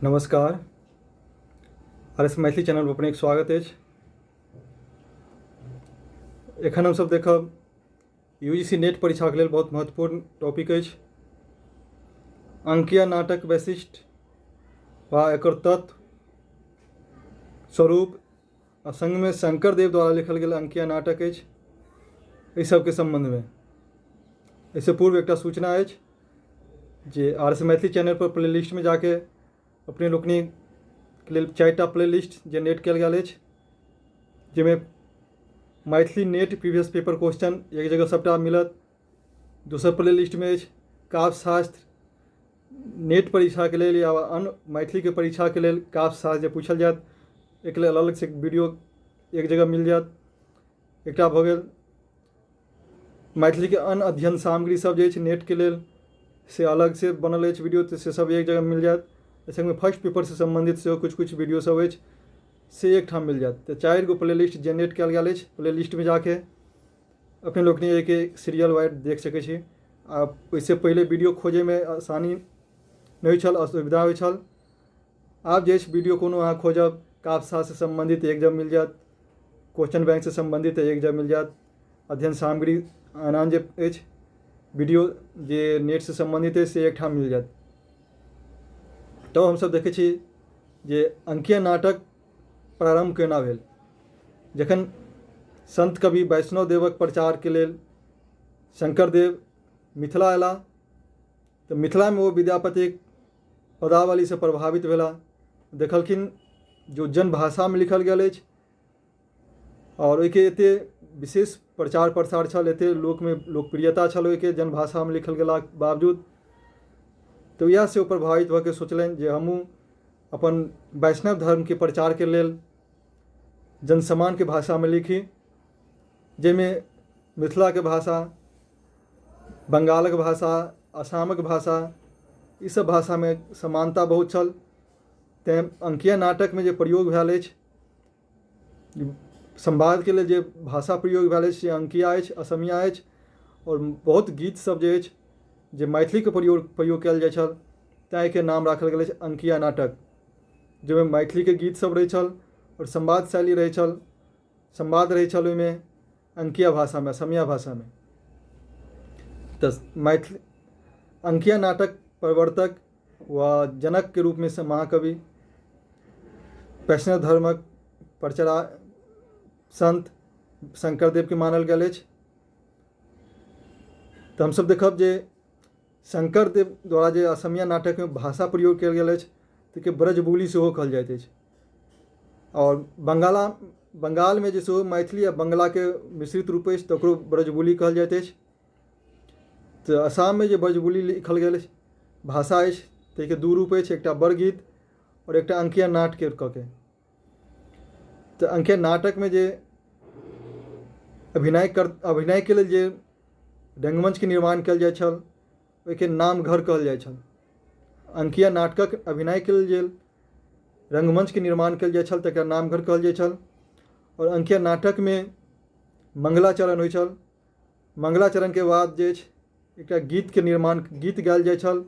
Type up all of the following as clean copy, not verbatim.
नमस्कार, आर S Maithili channel पर अपनेक स्वागत अछि। एखन हमसभ देखब यू जी सी नेट परीक्षाके लेल बहुत महत्वपूर्ण टॉपिक अछि, अंकीया नाटक वैशिष्ट्य वा एकर तत्व स्वरूप आ सङ्गमे शङ्करदेव द्वारा लिखल गेल अंकीया नाटक अछि, एहि सभके सम्बन्धमे। एहिसँ पूर्व एकटा सूचना अछि जे आर एस मैथिली चैनलपर प्ले लिस्टमे जाके अपने लोकनिक लेल 4टा प्ले लिस्ट जेनरेट कयल गेल अछि, जाहिमे Maithili NET previous paper question एक जगह सभटा मिलत। दोसर प्ले लिस्टमे अछि काव्यशास्त्र, नेट परीक्षाके लेल या अन्य मैथिलीके परीक्षाके लेल काव्यशास्त्र जे पूछल जायत एहिके लेल अलगसँ वीडियो एक जगह मिल जायत। एकटा भऽ गेल मैथिलीके अन्य अध्ययन सामग्री सब जे अछि नेटके लेल से अलगसँ बनल अछि वीडियो, तऽ से सब एक जगह मिल जायत। एहि सङ्गमे फर्स्ट पेपरसँ सम्बन्धित सेहो किछु किछु वीडियो सब अछि से एकठाम मिल जायत। तऽ 4 गो प्ले लिस्ट जेनरेट कयल गेल अछि। प्ले लिस्टमे जाके अपने लोकनि एहिके सीरियल वाइज देख सकै छी। आ ओहिसँ पहिले वीडियो खोजैमे आसानी नहि होइ छल, असुविधा होइ छल। आब जे अछि वीडियो कोनो अहाँ खोजब काव्यशास्त्रसँ सम्बन्धित एक जगह मिल जायत, क्वेश्चन बैंकसँ सम्बन्धित एक जगह मिल जायत, अध्ययन सामग्री आन आन जे अछि वीडियो जे नेटसँ सम्बन्धित अछि से एकठाम मिल जायत। तब हमसभ देखै छी जे अंकीय नाटक प्रारम्भ केना भेल। जखन सन्त कवि वैष्णव देवक प्रचारके लेल शङ्करदेव मिथिला अयलाह तऽ मिथिलामे ओ विद्यापतिक पदावलीसँ प्रभावित भेलाह। देखलखिन जो जनभाषामे लिखल गेल अछि आओर ओहिके एतेक विशेष प्रचार प्रसार छल, एतेक लोकमे लोकप्रियता छल ओहिके जनभाषामे लिखल गेलाक बावजूद, तऽ इएहसँ ओ प्रभावित भऽ कऽ सोचलनि जे हमहूँ अपन वैष्णव धर्मके प्रचारके लेल जनसामान्यके भाषामे लिखी, जाहिमे मिथिलाके भाषा, बङ्गालक भाषा, आसामक भाषा, ईसब भाषामे समानता बहुत छल। तैँ अंकीया नाटकमे जे प्रयोग भेल अछि संवादके लेल जे भाषा प्रयोग भेल अछि से अंकीया अछि, असमिया अछि। आओर बहुत गीत सब जे अछि जे मैथिलीके प्रयोग प्रयोग कयल जाइ छल, तैँ एहिके नाम राखल गेल अछि अंकीया नाटक, जाहिमे मैथिलीके गीत सब रहै छल आओर संवाद शैली रहै छल, संवाद रहै छल ओहिमे अंकीया भाषामे, असमिया भाषामे। तऽ मैथिली अंकीया नाटक प्रवर्तक वा जनकके रूपमे से महाकवि वैष्णव धर्मक प्रचरा सन्त शङ्करदेवके मानल गेल अछि। तऽ हमसभ देखब जे शङ्करदेव द्वारा जे असमिया नाटकमे भाषा प्रयोग कयल गेल अछि ताहिके ब्रजबोली सेहो कहल जाइत अछि। आओर बङ्गालमे जे सेहो मैथिली आ बङ्गलाके मिश्रित रूप अछि तकरो ब्रजबोली कहल जाइत अछि। तऽ आसाममे जे ब्रजबोली लिखल गेल अछि भाषा अछि ताहिके 2 रूप अछि, एकटा बड़गीत आओर एकटा अंकीया नाटके कऽ के। तऽ अंकीया नाटकमे जे अभिनयके लेल जे रङ्गमञ्चके निर्माण कयल जाइ छल ओहिके नामघर कहल जाइ छल। अंकीया नाटकक अभिनयके लेल जे रङ्गमञ्चके निर्माण कयल जाइ छल तकरा नामघर कहल जाइ छल। आओर अंकीया नाटकमे मङ्गलाचरण होइ छल। मङ्गलाचरणके बाद जे अछि एकटा गीतके निर्माण, गीत गायल जाइ छल,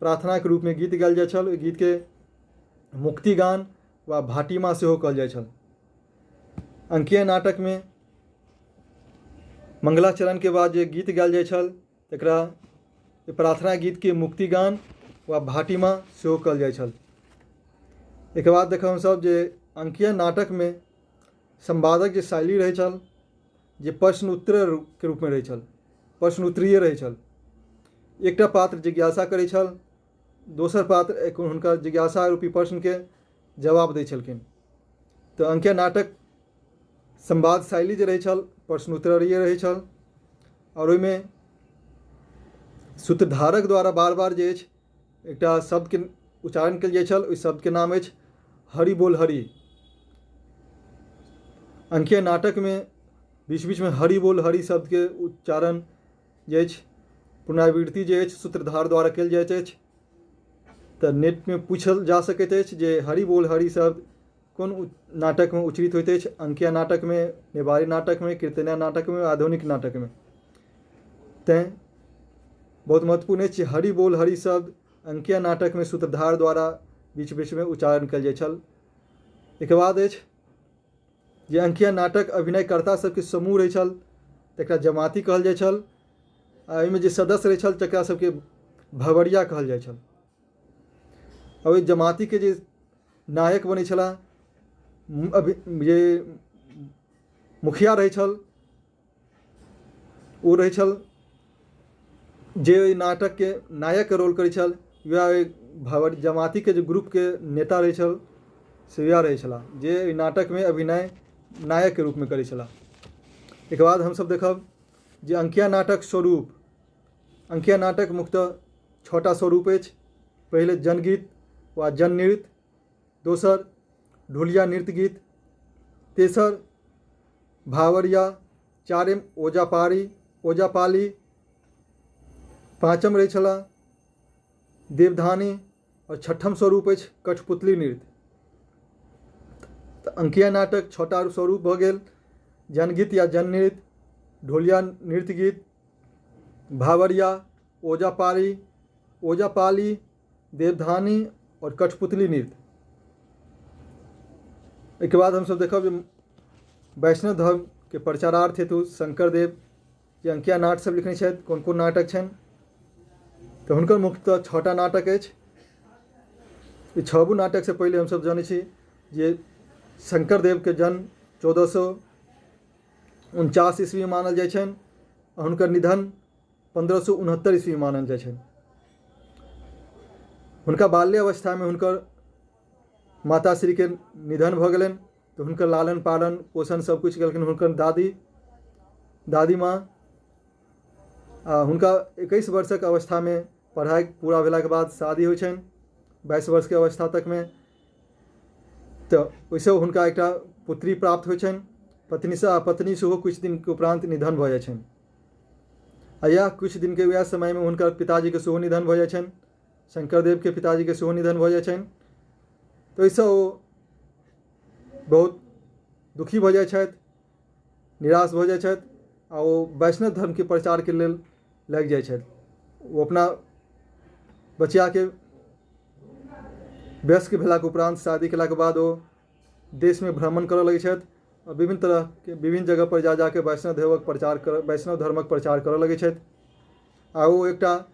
प्रार्थनाके रूपमे गीत गायल जाइ छल। ओहि गीतके मुक्तिगान वा भाटिमा सेहो कहल जाइ छल। अंकीया नाटकमे मङ्गलाचरणके बाद जे गीत गायल जाइ छल तकरा प्रार्थना गीतके मुक्तिगान वा भाटिमा सेहो कहल जाइ छल। एहिके बाद देखब हमसभ जे अंकीया नाटकमे संवादक जे शैली रहै छल जे प्रश्न उत्तरके रूपमे रहै छल, प्रश्न उत्तरीय रहै छल। एकटा पात्र जिज्ञासा करै छल, दोसर पात्र हुनकर जिज्ञासा रूपी प्रश्नके जवाब दै छलखिन। तऽ अंकीया नाटक संवाद शैली जे रहै छल प्रश्न उत्तरीय रहै छल आओर ओहिमे सूत्रधारक द्वारा बार बार जे अछि एकटा शब्दके उच्चारण कयल जाइ छल, ओहि शब्दके नाम अछि हरि बोल हरि। अंकीय नाटकमे बीच बीचमे हरि बोल हरि शब्दके उच्चारण जे अछि पुनरावृत्ति जे अछि सूत्रधार द्वारा कयल जाइत अछि। तऽ नेटमे पूछल जा सकैत अछि जे हरि बोल हरि शब्द कोन नाटकमे उच्चरित होइत अछि? अंकीया नाटकमे, नेवारी नाटकमे, कीर्तनिया नाटकमे, आधुनिक नाटकमे। तैँ बहुत महत्वपूर्ण अछि हरि बोल हरि शब्द अंकीया नाटकमे सूत्रधार द्वारा बीच बीचमे उच्चारण कयल जाइ छल। एहिके बाद अछि जे अंकिया नाटक अभिनयकर्ता सबके समूह रहै छल तकरा जमाती कहल जाइ छल आ एहिमे जे सदस्य रहै छल तकरा सबके भवरिया कहल जाइ छल। आ ओहि जमातीके जे नायक बनै छलाह, अभी जे मुखिया रहै छल ओ रहै छल जे ओहि नाटकके नायकके रोल करै छल, वएह ओहि भवर जमातीके जे ग्रुपके नेता रहै छल से वएह रहै छलाह जे ओहि नाटकमे अभिनय नायकके रूपमे करै छलाह। एहिके बाद हमसभ देखब जे अंकिया नाटक स्वरूप। अंकिया नाटक मुख्यतः 6टा स्वरूप अछि। पहिले जनगीत वा जननृत्य, दोसर ढोलिया नृत्य गीत, तेसर भावरिया, चारिम ओजापारी ओजापाली, पाँचम रहै छलाह देवधानी आओर छठम स्वरूप अछि कठपुतली नृत्य। तऽ अंकिया नाटक 6टा स्वरूप भऽ गेल, जनगीत या जननृत्य, ढोलिया नृत्य गीत, भावरिया, ओजापारी ओजापाली, देवधानी आओर कठपुतली नृत्य। एहिके बाद हमसभ देखब जे वैष्णव धर्मके प्रचारार्थ हेतु शंकरदेव जे अंकिया नाट सब लिखने छथि, कोन कोन नाटक छनि, तऽ हुनकर मुख्यतः 6टा नाटक अछि। ई 6 नाटकसँ पहिले हमसभ जनै छी जे शंकरदेवके जन्म 1449 ईस्वीमे मानल जाइ छनि आ हुनकर निधन 1569 ईस्वीमे मानल जाइ छनि। हुनका बाल्य अवस्थामे हुनकर माताश्रीके निधन भऽ गेलनि तऽ हुनकर लालन पालन पोषण सबकिछु केलखिन हुनकर दादी दादी माँ। आ हुनका 21 वर्षक अवस्थामे पढ़ाइ पूरा भेलाके बाद शादी होइ छनि 22 वर्षके अवस्था तकमे, तऽ ओहिसँ हुनका एकटा पुत्री प्राप्त होइ छनि पत्नीसँ, आ पत्नी सेहो किछु दिनके उपरान्त निधन भऽ जाइ छनि। आ इएह किछु दिनके वएह समयमे हुनकर पिताजीके सेहो निधन भऽ जाइ छनि, शंकरदेवके पिताजीके सेहो निधन भऽ जाइ छनि। तऽ ओहिसँ ओ बहुत दुखी भऽ जाइ छथि, निराश भऽ जाइ छथि आ ओ वैष्णव धर्मके प्रचारके लेल लागि जाइ छथि। ओ अपना बचियाके वयस्क भेलाके उपरान्त शादी केलाके बाद ओ देशमे भ्रमण करऽ लगै छथि आ विभिन्न तरहके विभिन्न जगहपर जा जाके वैष्णव देवक प्रचार करऽ वैष्णव धर्मक प्रचार करऽ लगै छथि। आ ओ एकटा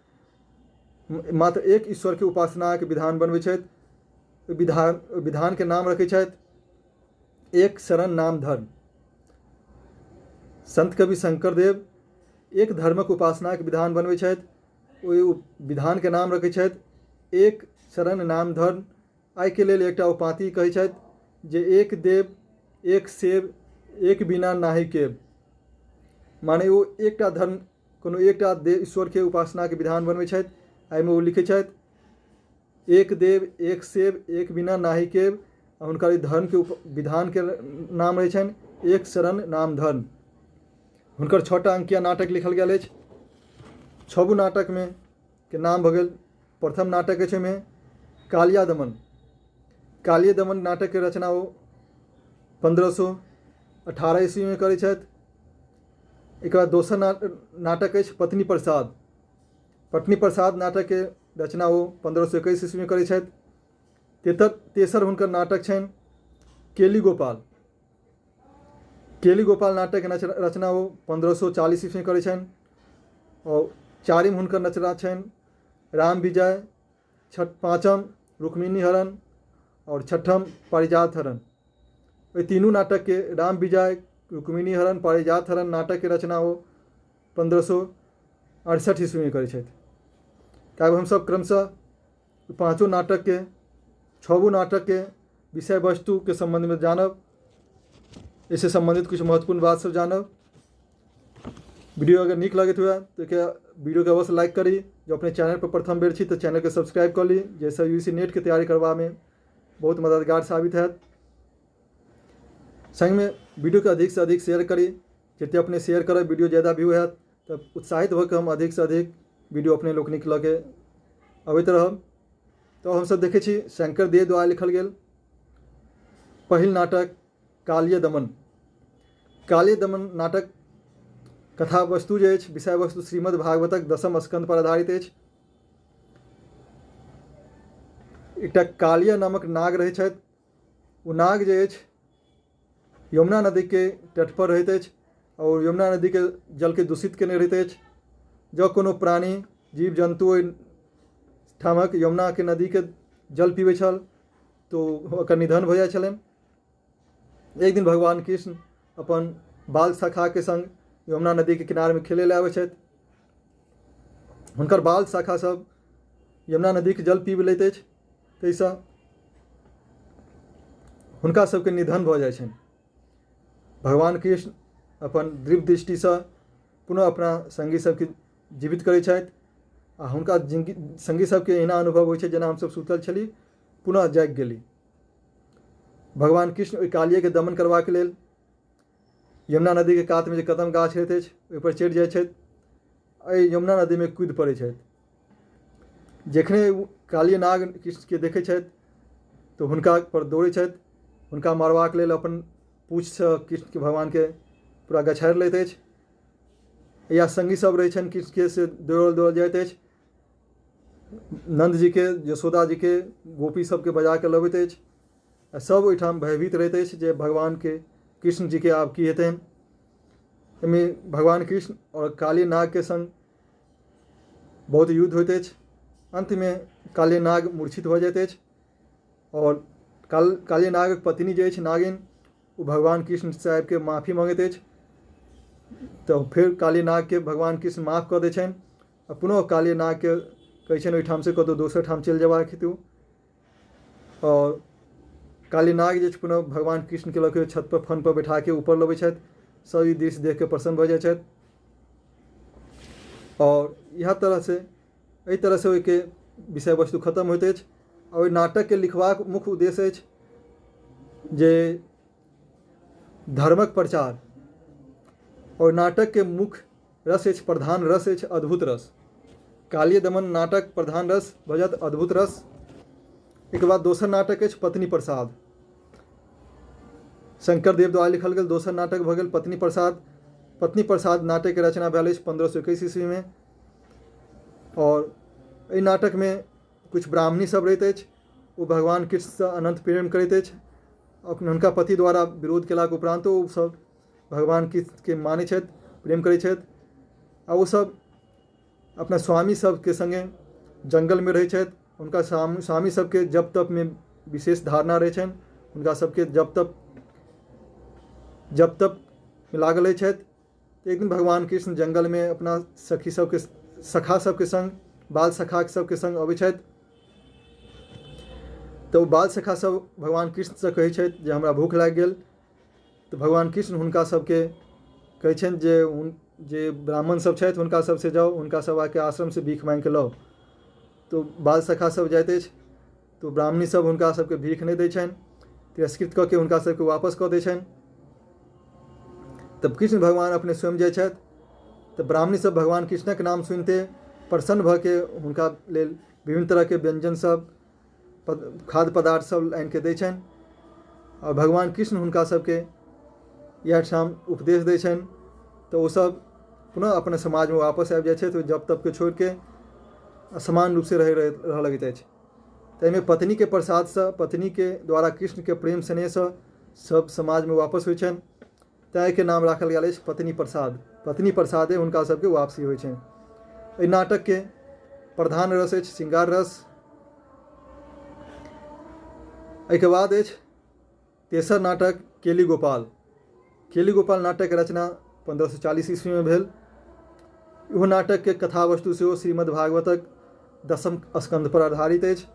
मात्र एक ईश्वरके उपासनाके विधान बनबै छथि। ओहि विधानके नाम रखै छथि एक शरण नाम धर्म। संत कवि शंकरदेव एक धर्मक उपासनाके विधान बनबै छथि, ओहि विधानके नाम रखै छथि एक शरण नाम धर्म। एहिके लेल एकटा ओ पाँति कहै छथि जे एक देव एक सेव एक बिना नाही केव। माने ओ एकटा धर्म कोनो एकटा देव ईश्वरके उपासनाके विधान बनबै छथि। एहिमे ओ लिखै छथि एक देव एक सेव एक बिना नाही केव, आ हुनकर एहि धर्मके विधानके नाम रहै छनि एक शरण नाम धर्म। हुनकर 6टा अंकिया नाटक लिखल गेल अछि। 6 नाटकमे के नाम भऽ गेल, प्रथम नाटक अछि ओहिमे कालिया दमन। कालिया दमन नाटकके रचना ओ 1518 ईस्वीमे करै छथि। एकर बाद दोसर नाटक अछि पत्नी प्रसाद। पत्नी प्रसाद नाटकके रचना ओ 1521 ईस्वीमे करै छथि। तेसर हुनकर नाटक छनि केली गोपाल। केली गोपाल नाटकके रचना ओ 1540 ईस्वीमे करै छनि। आओर चारिम हुनकर रचना छनि राम विजय, पाँचम रुक्मिणी हरण आओर छठम पारिजात हरण। एहि तीनू नाटकके राम विजय, रुक्मिणी हरण, पारिजात हरण नाटकके रचना ओ 1568 ईस्वीमे करै छथि। तऽ आब हमसभ क्रमशः पाँचो नाटकके 6 नाटकके विषय वस्तुके सम्बन्धमे जानब, एहिसँ सम्बन्धित किछु महत्वपूर्ण बात सब जानब। वीडियो अगर नीक लगैत हुए तऽ वीडियोके अवश्य लाइक करी। जँ अपने चैनल पर प्रथम बेर छी तऽ चैनलके सब्सक्राइब कऽ ली, जाहिसँ यू सी नेटके तैयारी करबामे बहुत मददगार साबित हैत। सङ्गमे वीडियोके अधिकसँ अधिक शेयर करी, जतेक अपने शेयर करब वीडियो ज्यादा व्यू हैत तऽ उत्साहित भऽ कऽ हम अधिकसँ अधिक वीडियो अपने लोकनिक लऽ के अबैत रहब। तऽ हमसभ देखै छी शंकरदेव द्वारा लिखल गेल पहिल नाटक कालिय दमन। कालिय दमन नाटक कथा वस्तु जे अछि विषय वस्तु श्रीमद् भागवतक 10म स्कंध पर आधारित अछि। एकटा कालिया नामक नाग रहै छथि। ओ नाग जे अछि यमुना नदीके तटपर रहैत अछि आओर यमुना नदीके जलके दूषित कयने रहैत अछि। जँ कोनो प्राणी जीव जन्तु ओहि ठामक यमुनाके नदीके जल पीबै छल तऽ ओकर निधन भऽ जाइ छलनि। एक दिन भगवान कृष्ण अपन बाल सखाके सङ्ग यमुना नदीके किनारमे खेलै लए आबै छथि। हुनकर बाल शाखा सब यमुना नदीके जल पीब लैत अछि, ताहिसँ हुनका सबके निधन भऽ जाइ छनि। भगवान कृष्ण अपन दिव्य दृष्टिसँ पुनः अपना सङ्गी सबके जीवित करै छथि आ हुनका जिनगी सङ्गी सबके एना अनुभव होइ छै जेना हमसब सुतल छली पुनः जागि गेली। भगवान कृष्ण ओहि कालियेके दमन करबाक लेल यमुना नदीके कातमे जे कदम गाछ होइत अछि ओहिपर चढ़ि जाइ छथि, एहि यमुना नदीमे कूदि पड़ै छथि। जखने ओ कालिय नाग कृष्णके देखै छथि तऽ हुनका पर दौड़ै छथि, हुनका मारबाक लेल अपन पूँछसँ कृष्णके भगवानके पूरा गछारि लैत अछि। या सङ्गी सब रहै छनि कृष्णके से दौड़ल दौड़ल जाइत अछि, नन्दजीके यशोदाजीके गोपी सबके बजाके लबैत अछि आ सब ओहिठाम भयभीत रहैत अछि जे भगवानके कृष्ण जीके आब की हेतनि। एहिमे भगवान कृष्ण आओर काली नागके सङ्ग बहुत युद्ध होइत अछि। अन्तमे काली नाग मूर्छित भऽ जाइत अछि आओर काली नागक पत्नी जे अछि नागिन ओ भगवान कृष्णसँ आबिके माफी मङ्गैत अछि। तऽ फेर काली नागके भगवान कृष्ण माफ कऽ दै छनि आ पुनः काली नागके कहै छनि ओहिठामसँ कतहु दोसर ठाम चलि जेबाक हेतु। आओर काली नाग जे छै पुनः भगवान कृष्णके लऽ के छतपर फनपर बैठाके ऊपर लबै छथि। सब ई दृश्य देखिके प्रसन्न भऽ जाइ छथि। आओर इएह तरहसँ एहि तरहसँ ओहिके विषय वस्तु खतम होइत अछि। आ ओहि नाटकके लिखबाक मुख्य उद्देश्य अछि जे धर्मक प्रचार। आओर नाटकके मुख्य रस अछि, प्रधान रस अछि अद्भुत रस। कालिय दमन नाटक प्रधान रस भऽ जायत अद्भुत रस। एहिके बाद दोसर नाटक अछि पत्नी प्रसाद। शंकर देव द्वारा लिखल गेल दोसर नाटक भऽ गेल पत्नी प्रसाद। पत्नी प्रसाद नाटकके रचना भेल अछि 1521 ईस्वीमे। आओर एहि नाटकमे किछु ब्राह्मणी सब रहैत अछि, ओ भगवान कृष्णसँ अनन्त प्रेम करैत अछि। हुनका पति द्वारा विरोध केलाके उपरान्तो ओ सब भगवान कृष्णके मानै छथि, प्रेम करै छथि आ ओसब अपना स्वामी सबके सङ्गे जङ्गलमे रहै छथि। हुनका स्वामी सबके जप तपमे विशेष धारणा रहै छनि, हुनका सबके जप तपमे लागल रहै छथि। एक दिन भगवान कृष्ण जङ्गलमे अपना सखी सबके सखा सबके सङ्ग बाल सखा सबके सङ्ग अबै छथि। तऽ ओ बाल सखा सब भगवान कृष्णसँ कहै छथि जे हमरा भूख लागि गेल। तऽ भगवान कृष्ण हुनका सबके कहै छनि जे जे ब्राह्मण सब छथि हुनका सबसँ जाउ, हुनका सब आके आश्रमसँ भीख माँगिके लाउ। तऽ बाल सखा सब जाइत अछि तऽ ब्राह्मणी सब हुनका सबके भीख नहि दै छनि, तिरस्कृत कऽ के हुनका सबके वापस कऽ दै छनि। तब कृष्ण भगवान अपने स्वयं जाइ छथि तऽ ब्राह्मणी सब भगवान कृष्णक नाम सुनिते प्रसन्न भऽ के हुनका लेल विभिन्न तरहके व्यञ्जन सब खाद्य पदार्थ सब आनिके दै छनि। आओर भगवान कृष्ण हुनका सबके इएह ठाम उपदेश दै छनि। तऽ ओसब पुनः अपना समाजमे वापस आबि जाइ छथि, ओहि जप तपके छोड़िके समान रूपसँ रहऽ लगैत अछि। ताहिमे पत्नीके प्रसादसँ पत्नीके द्वारा कृष्णके प्रेम स्नेहसँ सब समाजमे वापस होइ छनि, तैँ एहिके नाम राखल गेल अछि पत्नी प्रसाद। पत्नी प्रसादे हुनका सबके वापसी होइ छनि। एहि नाटकके प्रधान रस अछि श्रृंगार रस। एहिके बाद अछि तेसर नाटक केली गोपाल। केली गोपाल नाटकके रचना 1540 ईस्वीमे भेल। इहो नाटकके कथा वस्तु सेहो श्रीमद् भागवतक दशम स्कन्ध पर आधारित अछि।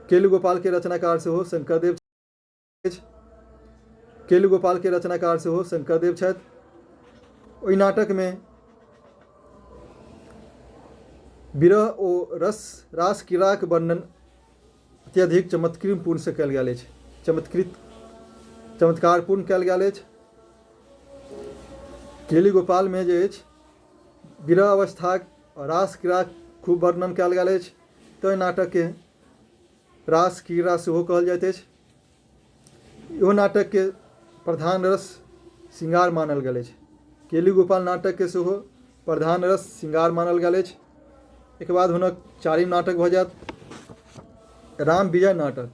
केली गोपालके रचनाकार सेहो शंकरदेव अछि। केली गोपालके रचनाकार सेहो शंकरदेव छथि। ओहि नाटकमे विरह ओ रस रास क्रीड़ाक वर्णन अत्यधिक चमत्कृतपूर्णसँ कयल गेल अछि, चमत्कारपूर्ण कयल गेल अछि। केली गोपालमे जे अछि विरह अवस्थाक रास क्रीड़ाक खूब वर्णन कयल गेल अछि, ताहि नाटकके रास क्रीड़ा सेहो कहल जाइत अछि। इहो नाटकके प्रधान रस श्रृंगार मानल गेल अछि। केली गोपाल नाटकके सेहो प्रधान रस श्रृंगार मानल गेल अछि। एहिके बाद हुनक चारिम नाटक भऽ जायत राम विजय नाटक।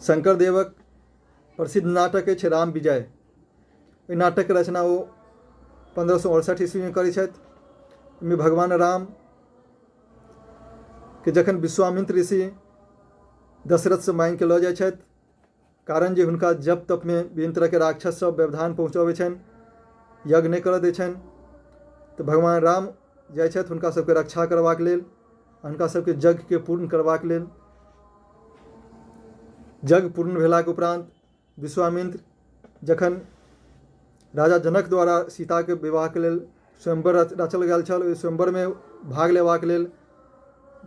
शंकरदेवक प्रसिद्ध नाटक अछि राम विजय। एहि नाटकके रचना ओ 1568 ईस्वीमे करै छथि। ओहिमे भगवान राम के जखन विश्वामित्र ऋषि दशरथसँ माँगिके लऽ जाइ छथि, कारण जे हुनका जप तपमे विभिन्न तरहके राक्षस सब व्यवधान पहुँचबै छनि, यज्ञ नहि करऽ दै छनि, तऽ भगवान राम जाइ छथि हुनका सबके रक्षा करबाक लेल, हुनका सबके यज्ञके पूर्ण करबाक लेल। यज्ञ पूर्ण भेलाके उपरान्त विश्वामित्र जखन राजा जनक द्वारा सीताके विवाहके लेल स्वयंवर रचल गेल छल, ओहि स्वयंवरमे भाग लेबाक लेल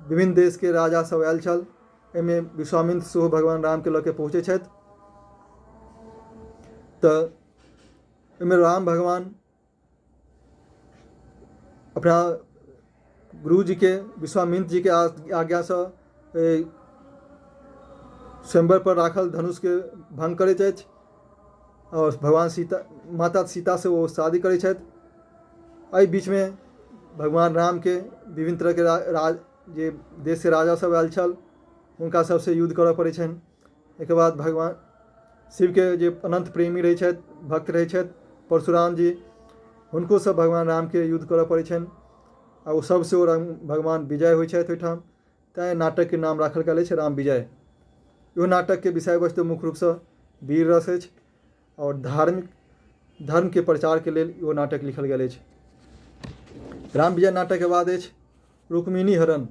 विभिन्न देशके राजा सब आयल छल। एहिमे विश्वामित्र सेहो भगवान रामके लऽ के पहुँचै छथि। तऽ एहिमे राम भगवान अपना गुरुजीके विश्वामित्र जीके आज्ञासँ एहि स्वयंवरपर राखल धनुषके भङ्ग करैत अछि आओर भगवान सीता माता सीतासँ ओ शादी करै छथि। एहि बीचमे भगवान रामके विभिन्न तरहके राज जे देशके राजा सब आयल छल हुनका सबसँ युद्ध करऽ पड़ै छनि। एहिके बाद भगवान शिवके जे अनन्त प्रेमी रहै छथि, भक्त रहै छथि परशुराम जी, हुनकोसँ भगवान रामके युद्ध करऽ पड़ै छनि आ ओ सबसँ ओ भगवान विजय होइ छथि ओहिठाम। तैँ नाटकके नाम राखल गेल अछि राम विजय। इहो नाटकके विषय वस्तु मुख्य रूपसँ वीर रस अछि आओर धार्मिक धर्मके प्रचारके लेल इहो नाटक लिखल गेल अछि। राम विजय नाटकके बाद अछि रुक्मिणी हरण।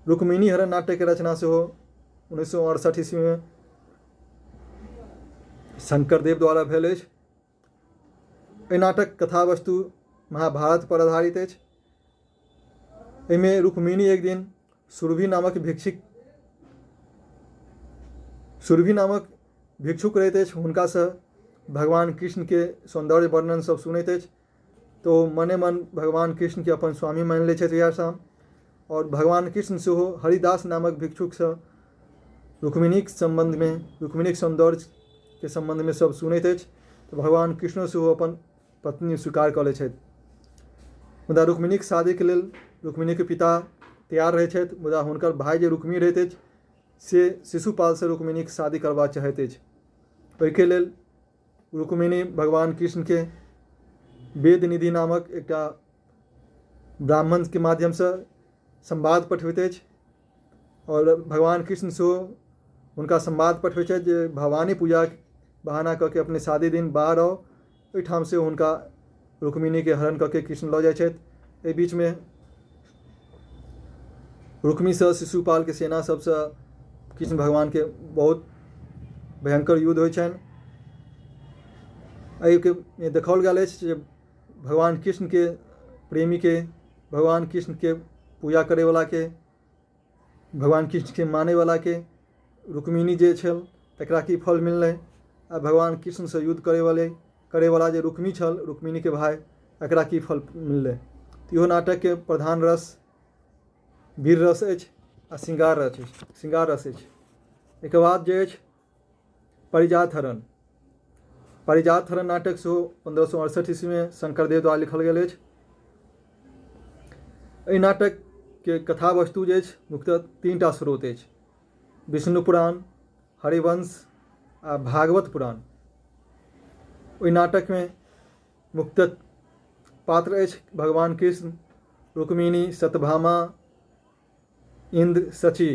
रुक्मिणी हरण नाटकके रचना सेहो 1968 ईस्वीमे शंकरदेव द्वारा भेल अछि। एहि नाटक कथा वस्तु महाभारत पर आधारित अछि। एहिमे रुक्मिणी एक दिन सुरभि नामक भिक्षुक सुरभि नामक भिक्षुक रहैत अछि, हुनकासँ भगवान कृष्णके सौन्दर्य वर्णन सब सुनैत अछि तऽ ओ मने मन भगवान कृष्णके अपन स्वामी मानि लै छथि इएह आओर भगवान कृष्ण सेहो हरिदास नामक भिक्षुकसँ रुक्मिणीक सम्बन्धमे रुक्मिणीक सौन्दर्यके सम्बन्धमे सब सुनैत अछि तऽ भगवान कृष्णो सेहो अपन पत्नी स्वीकार कऽ लै छथि। मुदा रुक्मिणीक शादीके लेल रुक्मिणीके पिता तैयार रहै छथि, मुदा हुनकर भाय जे रुक्मी रहैत अछि से शिशुपालसँ रुक्मिणीक शादी करबा चाहैत अछि। ओहिके लेल रुक्मिणी भगवान कृष्णके वेदनिधि नामक एकटा ब्राह्मणके माध्यमसँ संवाद पठबैत अछि आओर भगवान कृष्ण सेहो हुनका संवाद पठबै छथि जे भवानी पूजाके बहाना कऽ के अपने शादी दिन बाहर आउ। ओहिठामसँ हुनका रुक्मिणीके हरण कऽ के कृष्ण लऽ जाइ छथि। एहि बीचमे रुक्मीसँ शिशुपालके सेना सबसँ कृष्ण भगवानके बहुत भयङ्कर युद्ध होइ छनि। एहिके देखाओल गेल अछि जे भगवान कृष्णके प्रेमीके, भगवान कृष्णके पूजा करैवलाके, भगवान कृष्णके मानैवलाके रुक्मिणी जे छल तकरा की फल मिललै आ भगवान कृष्णसँ युद्ध करैवला करैवला जे रुक्मी छल रुक्मिणीके भाय एकरा की फल मिललै। तऽ इहो नाटकके प्रधान रस वीर रस अछि आ श्रृंगार रस अछि श्रृंगार रस अछि। एहिके बाद जे अछि पारिजात हरण। पारिजात हरण नाटक सेहो 1568 ईस्वीमे शंकरदेव द्वारा लिखल गेल अछि। एहि नाटकके कथा वस्तु जे अछि मुख्यतः तीन टा स्रोत अछि, विष्णु पुराण, हरिवंश आ भागवत पुराण। ओहि नाटकमे मुख्यतः पात्र अछि भगवान कृष्ण, रुक्मिणी, सत्यभामा, इन्द्र, शची।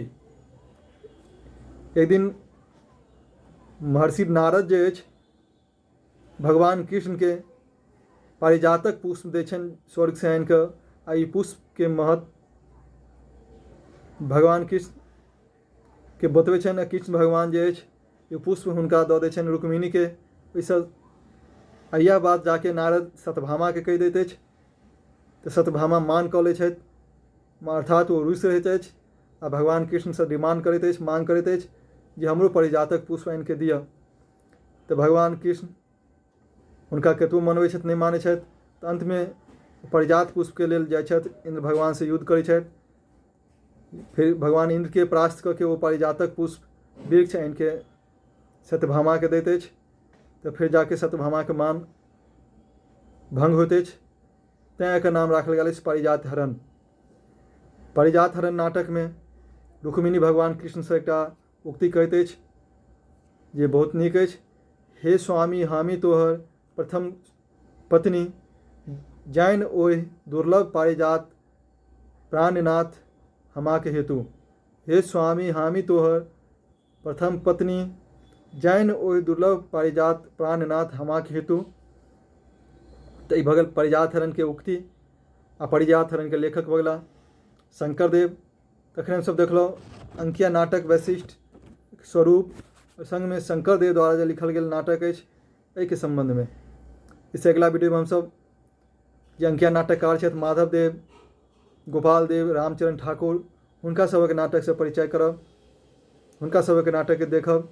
एक दिन महर्षि नारद जे अछि भगवान कृष्णके पारिजातक पुष्प दै छनि स्वर्गसँ आनि कऽ आ ई पुष्पके महत्व भगवान कृष्णके बतबै छनि आ कृष्ण भगवान जे अछि ई पुष्प हुनका दऽ दै छनि रुक्मिणीके। ओहिसँ आ इएह बात जाके नारद सत्यभामाके कहि दैत अछि तऽ सत्यभामा मान कऽ लै छथि, अर्थात ओ रुसि रहैत अछि आ भगवान कृष्णसँ डिमांड करैत अछि, मांग करैत अछि जे हमरो पारिजातक पुष्प आनिके दिअ। तऽ भगवान कृष्ण हुनका कतबो मनबै छथि नहि मानै छथि तऽ अन्तमे पारिजात पुष्पके लेल जाइ छथि, इन्द्र भगवानसँ युद्ध करै छथि। फेर भगवान इन्द्रके परास्त कऽ के ओ पारिजातक पुष्प वृक्ष आनिके सत्यभामाके दैत अछि तऽ फेर जाके सत्यभामाके मान भङ्ग होइत अछि, तैँ एकर नाम राखल गेल अछि पारिजात हरण। पारिजात हरण नाटकमे रुक्मिणी भगवान कृष्णसँ एकटा उक्ति कहैत अछि जे बहुत नीक अछि। हे स्वामी हामी तोहर प्रथम पत्नी, जानि ओहि दुर्लभ पारिजात प्राणनाथ हमाक हेतु। हे स्वामी हामी तोहर प्रथम पत्नी, जानि ओहि दुर्लभ पारिजात प्राणनाथ हमाक हेतु। तऽ ई भऽ गेल पारिजात हरणके उक्ति आ पारिजात हरणके लेखक भऽ गेला शंकरदेव। तखन हमसभ देखलहुँ अंकिया नाटक वैशिष्ट्य स्वरूप सङ्गमे शंकरदेव द्वारा जे लिखल गेल नाटक अछि एहिके सम्बन्धमे। एहिसँ अगिला वीडियोमे हमसभ जे अंकिया नाटककार छथि माधव देव, गोपाल देव, रामचरण ठाकुर, हुनका सभक नाटकसँ परिचय करब, हुनका सभक नाटकके देखब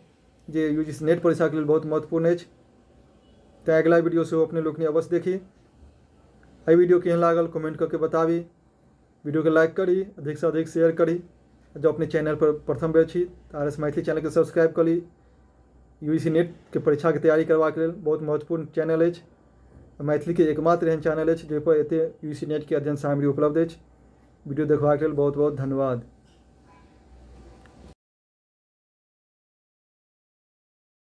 जे यू जी सी नेट परीक्षाके लेल बहुत महत्वपूर्ण अछि। तैँ अगिला वीडियो सेहो अपने लोकनि अवश्य देखी। एहि वीडियो केहन लागल कमेंट कऽ के बताबी, वीडियोके लाइक करी, अधिकसँ अधिक शेयर करी। जँ अपने चैनल पर प्रथम बेर छी तऽ आर एस मैथिली चैनलके सब्सक्राइब कऽ ली। यू जी सी नेटके परीक्षाके तैयारी करबाक लेल बहुत महत्वपूर्ण चैनल अछि। मैथिलीके एकमात्र एहन चैनल अछि जाहिपर एतेक यू जी सी नेटके अध्ययन सामग्री उपलब्ध अछि। वीडियो देखबाक लेल बहुत बहुत धन्यवाद।